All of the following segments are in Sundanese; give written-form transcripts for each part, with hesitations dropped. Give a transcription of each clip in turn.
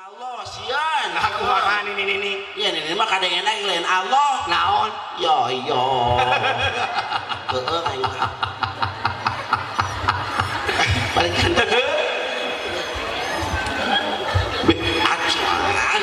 Allah sian. Aku makan ini. Iya ini mah kadang enak lain Allah. Naon? Yo yo. Heeh aing mah. Balikan. Acuan.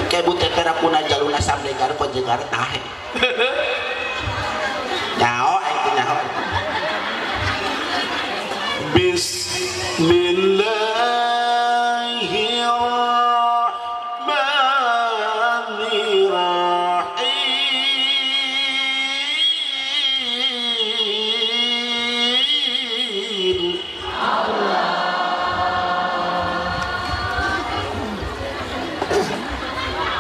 Kayak bu tetera kuna jaluna samdegar kojegar tahe. Nyaho aing teh nyaho. Bismillahirrahmanirrahim.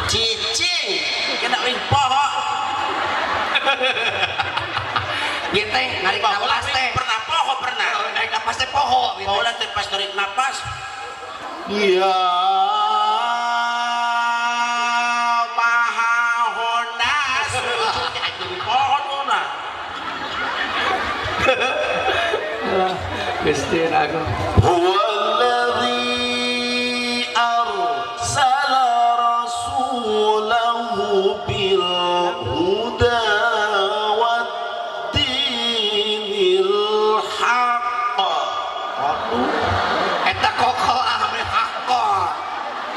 Cicing kena ring poho. Ieu teh narik napas teh. Pernah poho pernah. Narik napas teh poho gitu. Poho teh pas tarik napas. Ya Maha Honas. Jadi pohon una. Gusti aku. Huwallazi arsala rasulahu bil huda wad dinil haqq. Eta kokol ah meni hakol.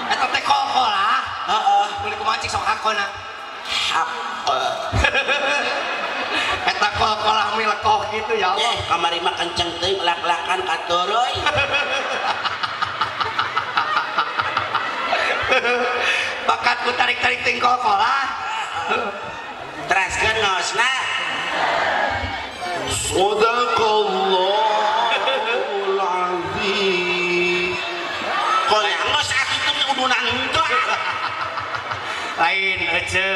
Eta teh kokol ah. Heeh. Meuli kumaha cik sok hakona. Hak. Eta kokol ah meni lekoh gitu ya Allah. Kamari mah kenceng teuing lak-lakan katuruy. Bakat ku tarik-tarik ting kokol ah. Teraskeun ngaosna. Sadaqallahul azim. Konya ngos atuh teh udunan henteu. Lain ece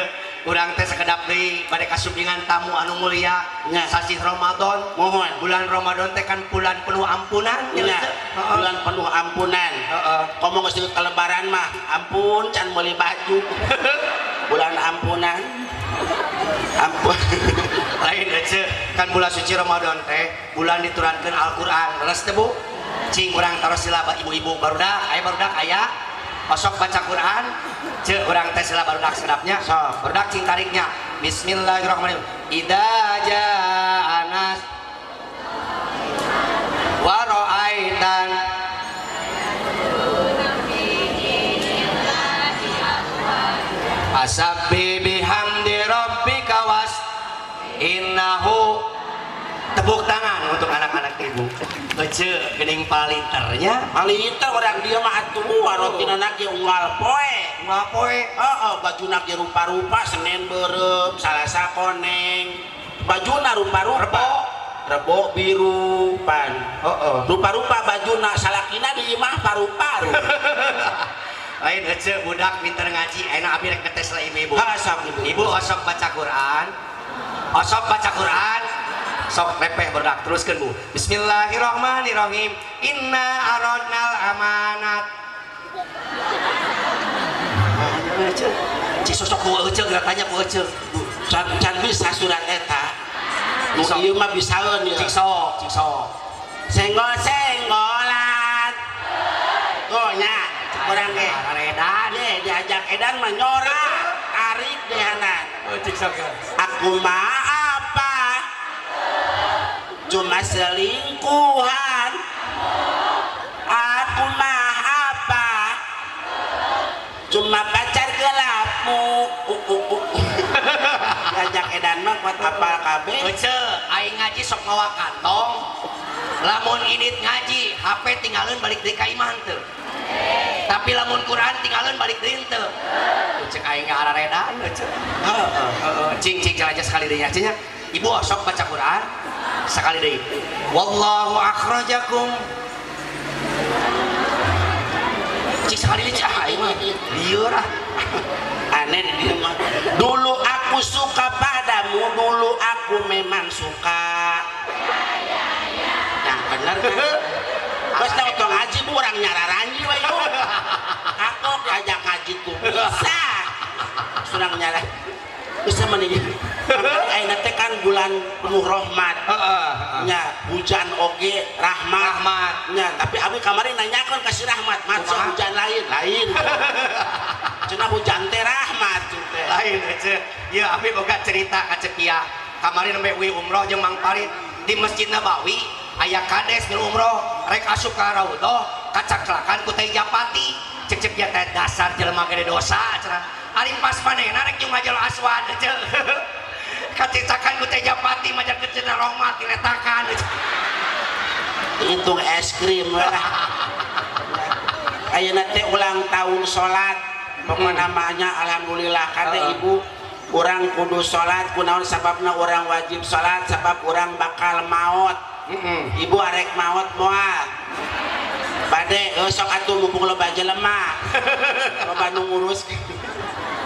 urang teh sakedap deui bade kasupingan tamu anu mulia Nya. sasih Ramadan. Mohon. Bulan Ramadan teh kan bulan penuh ampunan Nya, ya, Ece. Heeh. bulan penuh ampunan. Heeh. Komo geus deket kelebaran mah, ampun can meuli baju. Bulan ampunan. Ampun. Lain ece kan bulan suci Ramadan teh bulan diturankeun Al-Qur'an. Leres teh Bu? Cing urang taros sila ibu-ibu barudak, aya barudak aya osok baca Quran. Ceu urang teh sila barudak sedapnya. Sok. Barudak cing tariknya. Bismillahirrahmanirrahim. Idza jaa nas wa ra'aitan Fasabbi bihamdi rabbika was innahu. Tepuk tangan untuk anak-anak ibu. Ece geuning palinternya. Palinter orang dia mah atuh warotina ge unggal poe. Unggal poe. Heeh, bajuna ge rupa-rupa, Senin beureum, Salasa koneng. Bajuna rupa-rupa. Rebo. Rebo biru pan. Heeh. Rupa-rupa bajuna salakina di imah paru-paru. Lain ece budak pinter ngaji, enak abi rek ngetes lah ibu-ibu. Heeh, sok ibu. Ibu osok baca Quran. Osok baca Quran. Sok lepeh berdak teruskeun Bu. Bismillahirrahmanirrahim. Inna aradnal amanat. Cik sosok ku ece geura tanya ku ece. Can can bisa surat eta. Nu ieu mah bisaeun ieu. Cik sok, cik sok. Senggol-senggolan. Tuh nya, urang ge. Aredan. Ye, diajak edan mah nyora, tarik dehanan. Oh, cik sok. Aku mah apa? Cuma selingkuhan. Aku mah apa? Cuma pacar gelapmu. Diajak edan mah kuat apal kabeh. Ece, aing ngaji sok mawa kantong. Lamun indit ngaji, HP tinggalin balik deui ka imah henteu. Tapi lamun Quran tinggalin balik deui henteu. Cek aing ge araredan ece. Heeh. Heeh, cing cing aja sekali deui nya. Ibu osok baca Quran sekali deui. Wallahu akhrajakum. Cik sekali deui cah aing mah. Lieur ah. Aneh di dia mah. Dulu aku suka padamu, dulu aku memang suka. Yang bener kan? Bos tahu tong ngaji bu orang nyararanji we yuk. Aku diajak ngaji tuh bisa. Surang nyara. Bisa mending. Ayeuna teh kan bulan penuh rahmat. Heeh. Nya hujan oge rahmat. Rahmat. Nya, tapi abi kamari nanyakeun ka si Rahmat, mat Kumaha? Hujan lain, lain. Cenah hujan teh rahmat teh. Lain Ece. Ya abi boga cerita ka Cepia. Kamari nembe uih umroh jeung Mang Parit di Masjid Nabawi aya kades nu umroh rek asup ka raudhah kacaklakan ku teh japati. Cek Cepia teh dasar jelema gede dosa cenah. Ari pas manehna rek jeung Hajar Aswad Ece. Kacicakan ku teh japati majar cenah rahmat diletakan. Hitung es krim lah. Ayeuna teh ulang tahun salat. Pokokna namanya alhamdulillah kata ibu urang kudu salat kunaon sababna urang wajib salat sabab urang bakal maot. Ibu arek maot moal? Bade sok atuh mumpung loba jelema. Loba nu ngurus.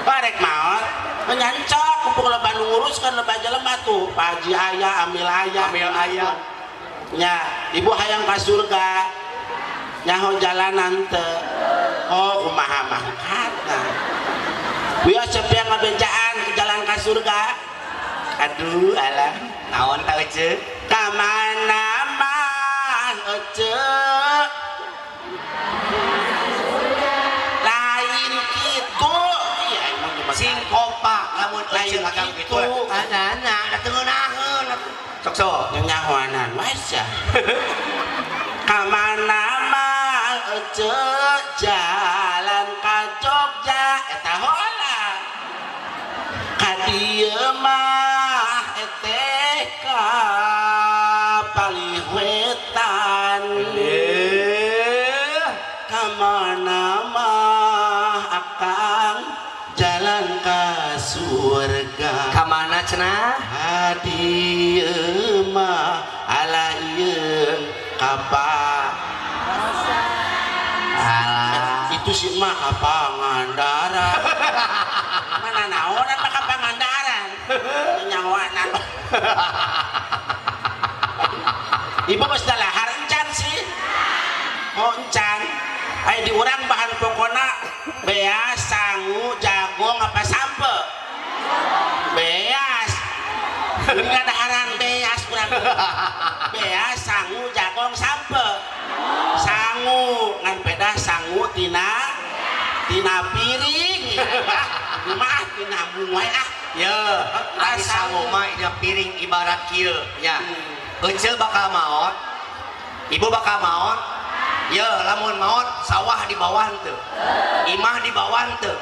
Arek maot menyancok mumpung loba nu ngurus kan loba jelema tuh. Pak Haji aya, amil aya. Amil aya. Nya, ibu hayang ka surga. Nyaho jalanan teu. Oh, kumaha mangkatna. Wios cepiang ngabejaan jalan ka surga. Aduh, alah. Naon ta Ece? Ka mana mah Ece? Lain kitu. Iya, emang gimana? Sing kompak lamun Ece Lain agak kitu. gitu. Anana da teu ngeunaheun. Sok sok. Nyahoanan wae sia. Ka mana mah Ece jalan ka Jogja eta heula. Ka dieu mah eteh ka Paliwetan. Eh. Ka mana mah akang jalan ka surga. Ka mana cenah? Hadieu mah ala ieu kapa Alah. itu sih mah ka Pangandaran mana naonan mah ka Pangandaran nyawanan. Ibu geus dalahar encan sih? Oh, encan. Aya di urang bahan pokona beas, sangu, jagung apa sampe? Beas. Ini ngadaharan beas urang. Beas, sangu, jagung, sampe. Sangu ngan pedah sangu tina tina piring. Mah tina wae ah. Ye, ari sangu mah nya piring ibarat kieu nya. Ece bakal maot. Ibu bakal maot. Ye, lamun maot sawah di bawah teu. Imah di bawah teu.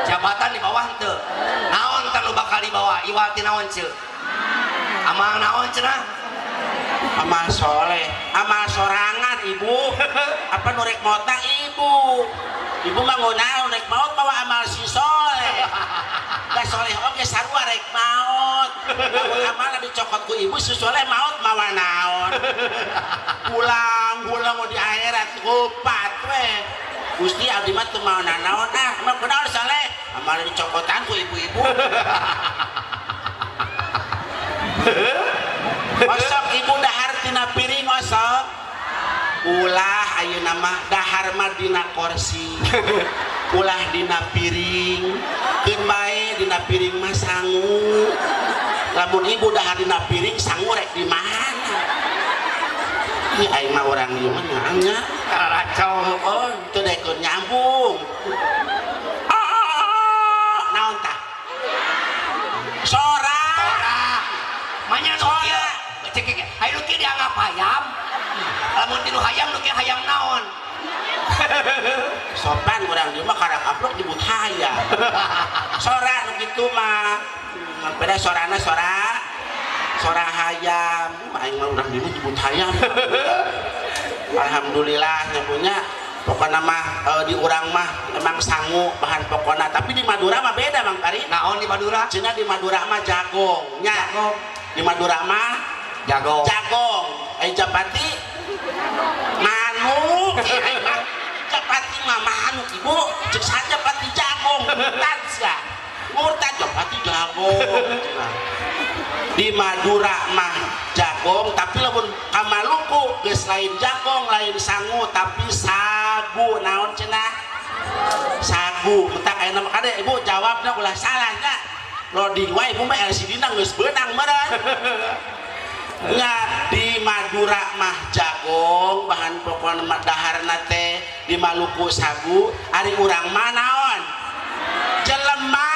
Jabatan di bawah teu. Naon tah nu bakal dibawa? Iwal ti naon ceu? Amal naon cenah? Amal soleh, amal sorangan ibu. Apa nu rek maotna ibu? Ibu mah ngunaon rek maot bawa amal si soleh. Da soleh oge sarua rek maot. Lamun amalna dicokot ku ibu si soleh maot mawa naon? Pulang pulang mau di akhirat kupat we. Gusti abdi mah teu mawa naon ah. Emang kunaon soleh? Amalna dicokotan ku ibu-ibu. Osok ibu dahar tina piring osok. Ulah ayeuna mah dahar mah dina korsi. Ulah dina piring. Keun bae dina piring mah sangu. Lamun ibu dahar dina piring sangu rek di mana? Ih aing mah urang ieu mah nya. Karacau. Oh, teu daekeun nyambung. Ah, naon tah? Sora. Ora. Manya nu kieu. Cek kieu. Hayu nu kieu dianggap hayam. Lamun tilu hayam nu kieu hayam naon? Sopan urang dieu mah karak aplok nyebut hayam. Sora nu kitu mah. Beda sorana sora sora hayam. Aing mah urang dieu nyebut hayam. Alhamdulillah nyebutnya pokokna mah di urang mah emang sangu bahan pokokna, tapi di Madura mah beda Mang Farid. Naon di Madura? Cenah di Madura mah jagong nya. Jagong. Di Madura mah Jagong. jagong. Japati manuk. Aing mah japati mah manuk ibu. Cek saja japati jagong murtad sia. Murtad japati jagong. Cenah. Di Madura mah jagong, tapi lamun ka Maluku geus lain jagong, lain sangu, tapi sagu. Naon cenah? Sagu. Mentak aya nama kade ibu jawabna ulah salah nya. Loading wae ibu mah LCD na geus beunang meureun. Nya di Madura mah jagong bahan pokokna mah daharna teh, di Maluku sagu, ari urang mah naon? Jelema.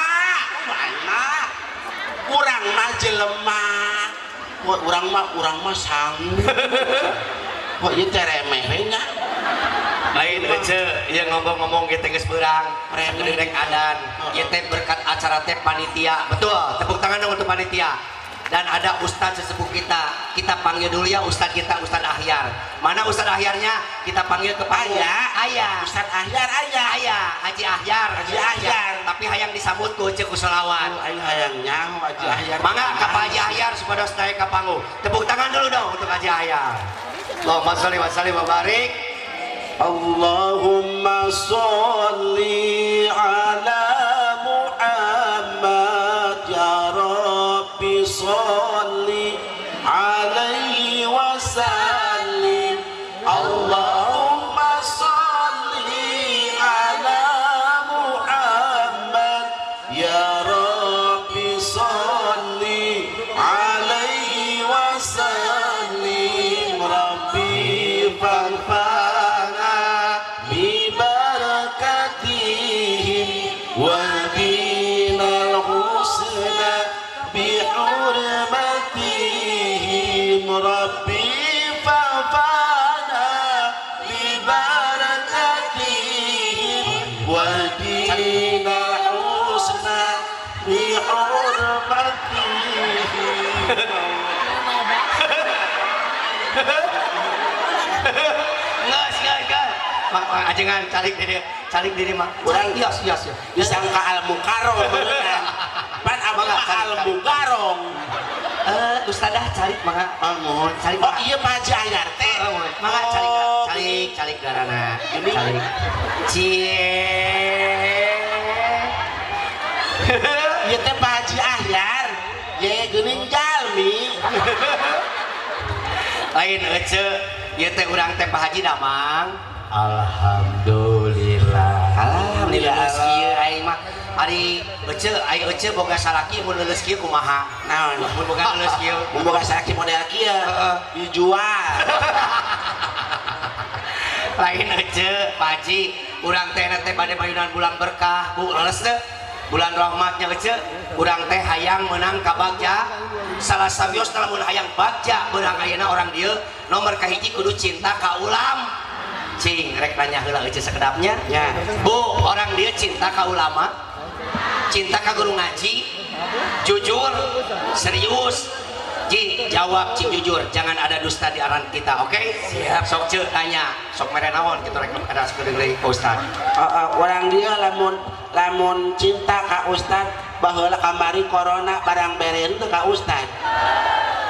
Mana? Urang mah jelema. Wah, urang mah sangu. Wah, ieu teh remeh we nya. Lain ece, ieu ngomong-ngomong ge teh geus beurang. Remeh. Rek adan. Ieu teh berkat acara teh panitia. Betul, tepuk tangan dong untuk panitia. Dan ada ustadz sesepuh kita. Kita panggil dulu ya ustadz kita, Ustadz Ahyar. Mana Ustadz Ahyarnya? Kita panggil ke panggung. Aya. Aya. Ustadz Ahyar aya. Aya, Haji Ahyar. Haji Ahyar. Tapi hayang disambut ku Ece ku selawat. Oh, aing hayang nyaho Haji Ahyar. Mangga ka Pak Haji Ahyar supados naik ka panggung. Tepuk tangan dulu dong untuk Haji Ahyar. Allahumma sholli wa sallim wa barik. Allahumma sholli ala Muhammad ya Rabbi sholli alaihi wasallim. Allahumma sholli ala Muhammad ya Rabbi sholli alaihi wasallim. Rabbi fanfa'na bi barakatihim wa dinal husna bi hurmatihim. Rabbi fanfa'na bi barakatihim wa dinal husna bi hurmatihim. Nges, nges, nges. Mak, mak, ajengan calik diri mak. Urang Ios, ios, ios. Disangka al mukarrom beunang. Pan abdi Mangga, mah calik, al calik. mukarrom. Eh, ustadzah calik mangga. Oh, mohon. Calik. Oh iya Pak Haji Ahyar teh. Oh, mohon. Mangga calik, Oh, calik, calik garana. Ini. Calik. Cie. Ieu teh Pak Haji Ahyar. Ye geuning jalmi. Lain ece, ieu teh urang teh Pak Haji damang. Alhamdulillah. Alhamdulillah leuleus kieu aing mah. Ari ece, aing ece boga salaki mun leuleus kieu kumaha? Naon? Mun boga leuleus kieu. Mun boga salaki model kieu Heeh. dijual. Lain ece, Pak Haji, urang teh teh bade mayunan bulan berkah, Bu, leres teh. Bulan rahmatnya ece, urang teh hayang menang ka bagja. Salah sawios lamun hayang bagja beurang ayeuna orang dieu nomor kahiji kudu cinta ka ulam. Cing, rek nanya heula ece sakedapnya. Ya. Bu, orang dia cinta ka ulama, cinta ka guru ngaji, jujur, serius. Ji, jawab cing jujur, jangan ada dusta di aran kita, oke? Siap. Sok ce tanya, sok mere naon kitu rek ada sakedeung deui ka ustad. Heeh, orang dia lamun lamun cinta ka ustad baheula kamari corona barang bere teu ka ustad.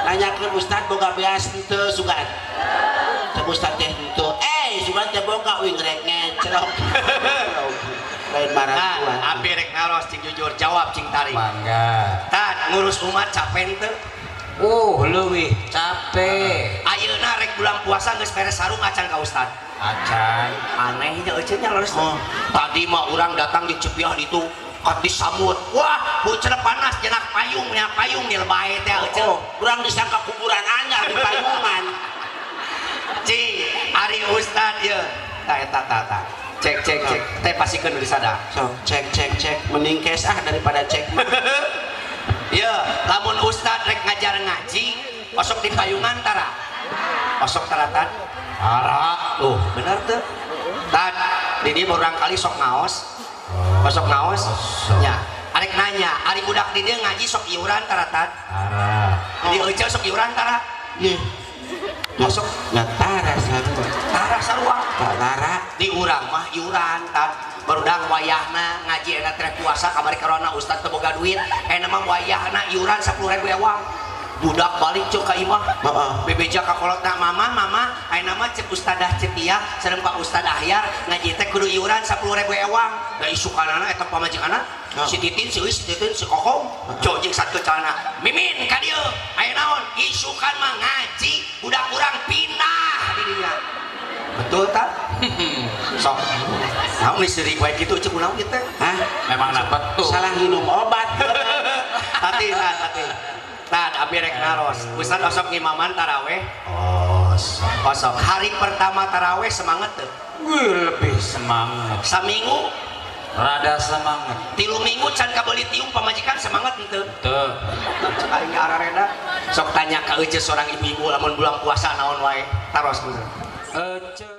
Nanyakeun ustad boga beas henteu sugan. Cek ustad teh henteu. Eh, sugan teh boga uing rek ngecrok. Lain Nah, maratuan. abi rek naros cing jujur, jawab cing tarik. Mangga. Tad ngurus umat capek henteu? Leuwih capek. Ayeuna rek bulan puasa geus beres sarung acan ka ustad. Acan. Aneh nya euceun nya leres. Oh. Tadi mah urang datang di Cepiah itu kat disambut. Wah, hujan panas jenak payung nya payung nil bae teh euceun. Oh, urang disangka kuburan anyar di payungan. Cing, ari ustad ye. Ta eta ta ta. Cek cek cek. Teh pasikeun nu disada. So, cek cek cek mending cash ah daripada cek mah. Ye, lamun ustad rek ngajar ngaji, osok di payungan tara. Osok taratan. Tara. Tuh, bener tuh. Tad, di dieu urang kali sok ngaos. Osok ngaos. Osok. Nya, arek nanya, ari budak di dieu ngaji sok iuran tara tad. Tara. Di euceu sok iuran tara. Ye. Osok Nggak tara sarua. tara sarua. Tara. Di urang mah iuran tad. Barudang wayahna ngaji enak teh puasa kamari corona ustad teu boga duit, enak mah wayahna iuran 10.000 ewang. Budak balik cuk ka imah. Heeh. Bebeja ka kolotna, mama mama ayeuna mah cek ustadzah Cepiah sareng Pak Ustad Ahyar ngaji teh kudu iuran 10.000 ewang. Da isukanana eta pamajikanna si Titin si Uis si Titin si Kokom cok jeung sateu calana. Mimin ka dieu aya naon? Isukan mah ngaji budak urang pindah di dinya. Betul tak? Sok. Naon nih seurik wae kitu cek kunaon ieu teh? Hah? Memang dapat tuh. Salah minum obat. Tati, tah, tati. Tah, abi rek naros. Ustad osok ngimaman taraweh? Osok. Osok. Hari pertama taraweh semangat teu? Wih, lebih semangat. Saminggu? Rada semangat. 3 minggu can kabeli tiung pamajikan, semangat henteu? Tuh. Cek aing ge arareda. Sok tanya ka ece seorang ibu-ibu lamun bulan puasa naon wae. Taros, Ustad. Ece.